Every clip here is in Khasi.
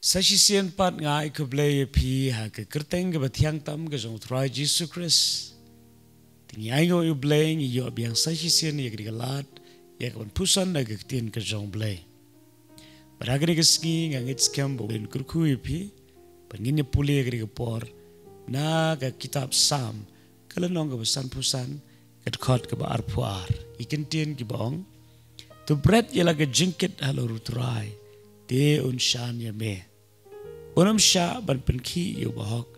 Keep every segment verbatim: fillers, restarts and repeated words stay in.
Sa shisien pat nga ai khublei ïa phi ha ka kyrteng kaba thiang tam ka jong U Trai Jisu Khrist. Te ngi ainguh ïa U Blei, ngi ïoh biang sa shisien ïa kane ka lad, ïa kaban puson na ka ktien ka jong U Blei. Bad ha kane ka sngi nga ngeit skhem ba U Blei un kyrkhu ïa phi ba ngin ïa pule ïa kane ka por na ka kitab Salm, ka lynnong kaba sanphew san, ka dkhot kaba arphew ar. Ki kyntien kiba ong: To bret ïa la ka jingkit halor U Trai, te un shan ïa me. Un ym shah ban pynkhih ïa u bahok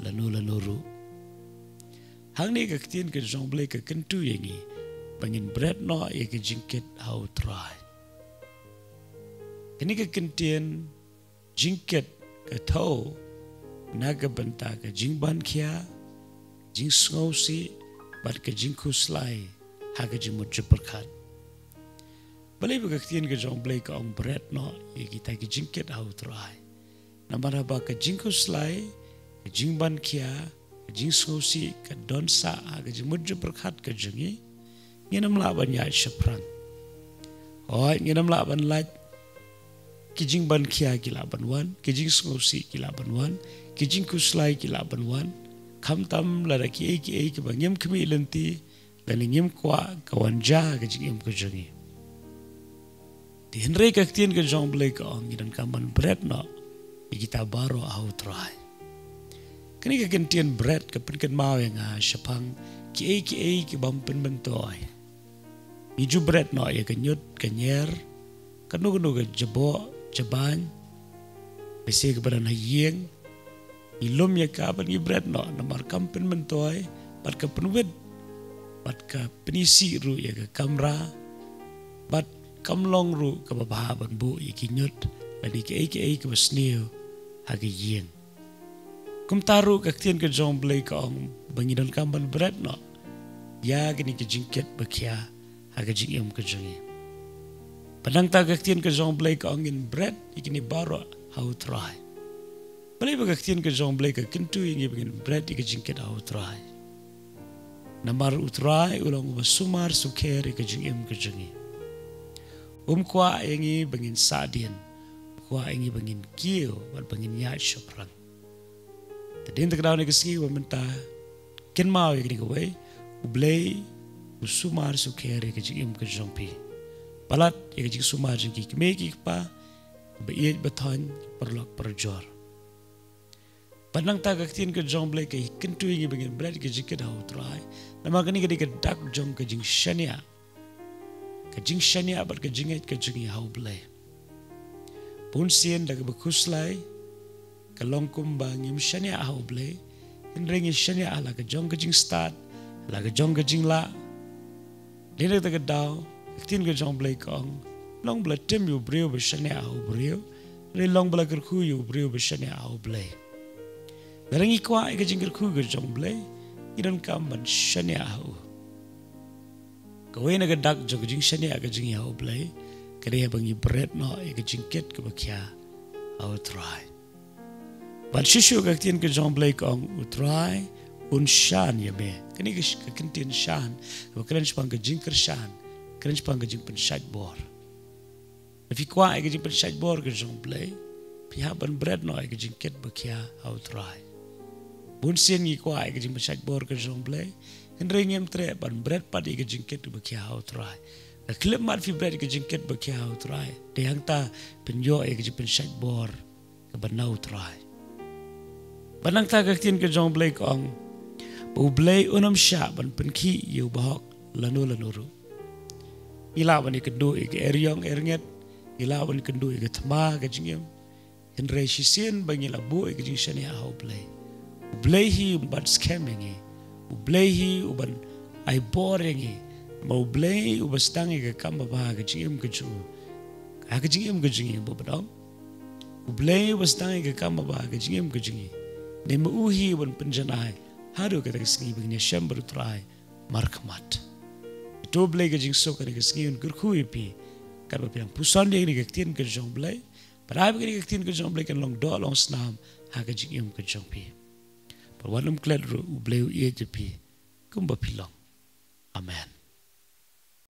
lano lano ruh. Hangne ka ktien ka jong U Blei ka kyntu ïa ngi ba ngin bret noh ïa ka jingkit ha U Trai. Kane ka kyntien jingkit ka thew na ka bynta ka jingban khia, jingsngewsih bad ka jingkhuslai ha ka jingmut jingpyrkhat. Balei ba ka ktien ka jong U Blei ka ong bret noh ïa kita ki jingkit ha U Trai? Namar haba ka jingkhuslai, ka jingban khia, ka jingsngewsih ka don sah ha ka jingmut jingpyrkhat ka jong ngi, ngin ym lah ban ïaid shaphrang. Hooid, ngin ym lah ban lait. Ki jingban khia ki lah ban wan, ki jingsngewsih ki lah ban wan, ki jingkhuslai ki lah ban wan. Khamtam lada kiei kiei kiba ngim khmih lynti lane ngim kwah ka wan jia ha ka jingim ka jong ngi. Te hynrei ka ktien ka jong U Blei ka ong ngi donkam ban bret noh ïa kita baroh ha U Trai. Kane ka kyntien bret ka pynkynmaw ïa nga shaphang kiei kiei kibym pynmyntoi. Ngi ju bret noh ïa ka ñiut ka ñier, kano kano ka jaboh jabain, lehse kaba don ha ïing. Ngi lum ïa ka bad ngi bret noh namar kam pynmyntoi, bad ka pynwit, bad ka pynisih ruh ïa ka kamra, bad kam long ruh kaba bha ban buh ïa ki ñiut lane kiei kiei kaba sniew ha ka ïing. Kumta ruh ka ktien ka jong U Blei ka ong ba ngi donkam ban bret noh ïa kine ki jingkit ba khia ha ka jingim ka jong ngi. Bad nangta ka ktien ka jong U Blei ka ong ngin bret ïa kine baroh ha U Trai. Balei ba ka ktien ka jong U Blei ka kyntu ïa ngi ba ngin bret ïa ka jingkit ha U Trai? Namar U Trai u long uba sumar sukher ïa ka jingim ka jong ngi. Um kwah ïa ngi ba ngin sahdien, u kwah ïa ngi ba ngin kiew bad ba ngin ïaid shaphrang. Te hadien kata ka daw ne ka sngi ba mynta, kynmaw ïa kane kawei: U Blei u sumar sukher ïa ka jingim ka jong phi. Palat ïa ka jingsumar jong ki kmie ki kpa, ba ïeit ba thoiñ, paralok parajor. Bad nangta ka ktien ka jong U Blei ka kyntu ïa ngi ba ngin bret ïa ka jingkit ha U Trai. Namar kane ka dei ka dak jong ka jingshaniah, ka jingshaniah bad ka jingngeit ka jong ngi ha U Blei. Bun sien da kaba khuslai ka long kumba ngim shaniah ha U Blei, hynrei ngi shaniah ha la ka jong ka jingstad, ha la ka jong ka jinglah. Dei na kata ka daw ka ktien ka jong U Blei ka ong, long ba la tim ïa u briew ba shaniah ha u briew, hynrei long ba la kyrkhu ïa u briew ba shaniah ha U Blei. Lada ngi kwah ïa ka jingkyrkhu ka jong U Blei, ngi donkam ban shaniah ha u. Kawei na ka dak jong ka jingshaniah ka jong ngi ha U Blei ka dei ba ngi bret noh ïa ka jingkit kaba khia ha U Trai. Bad shuh shuh ka ktien ka jong U Blei ka ong, U Trai un shan ïa me. Kane ka sh-, ka kyntien shan kaba kren shaphang ka jingkyrshan, kren shaphang ka jingpynshait bor. Lada phi kwah ïa ka jingpynshait bor ka jong U Blei, phi hap ban bret noh ïa ka jingkit ba khia ha U Trai. Bun sien ngi kwah ïa ka jingpynshait bor ka jong U Blei, hynrei ngim treh ban bret pat ïa ka jingkit ba khia ha U Trai. Ka khyllipmat phi bret ïa ka jingkit ba khia ha U Trai, te hangta phin ïoh ïa ka jingpynshait bor kaba na U Trai. Bad nangta ka ktien ka jong U Blei ka ong ba U Blei un ym shah ban pynkhih ïa u bahok lano lano ruh. Ngi lah ban ïakynduh ïa ka eriong ernget, ngi lah ban ïakynduh ïa ka thma ka jingim, hynrei shisien ba ngi la buh ïa ka jingshaniah ha U Blei, U Blei hi u bat skhem ïa ngi, U Blei hi u ban ai bor ïa ngi. Ma U Blei u ba sdang ïa ka kam ba bha ha ka jingim ka jong u, ha ka jingim ka jong ngi, bad ba dang U Blei u ba sdang ïa ka kam ba bha ha ka jingim ka jong ngi. Ne ma u hi u ban pynjanai haduh kata ka sngi ba ngin ïashem bad U Trai markhmat. To U Blei ka jingsuk ha kane ka sngi un kyrkhu ïa phi katba phi dang puson ïa kane ka ktien ka jong U Blei. Bad ai ba kane ka ktien ka jong U Blei kan long doh long snam ha ka jingim ka jong phi. Bad wat nym klet ruh, U Blei u ïeit ïa phi kumba phi long. Amen.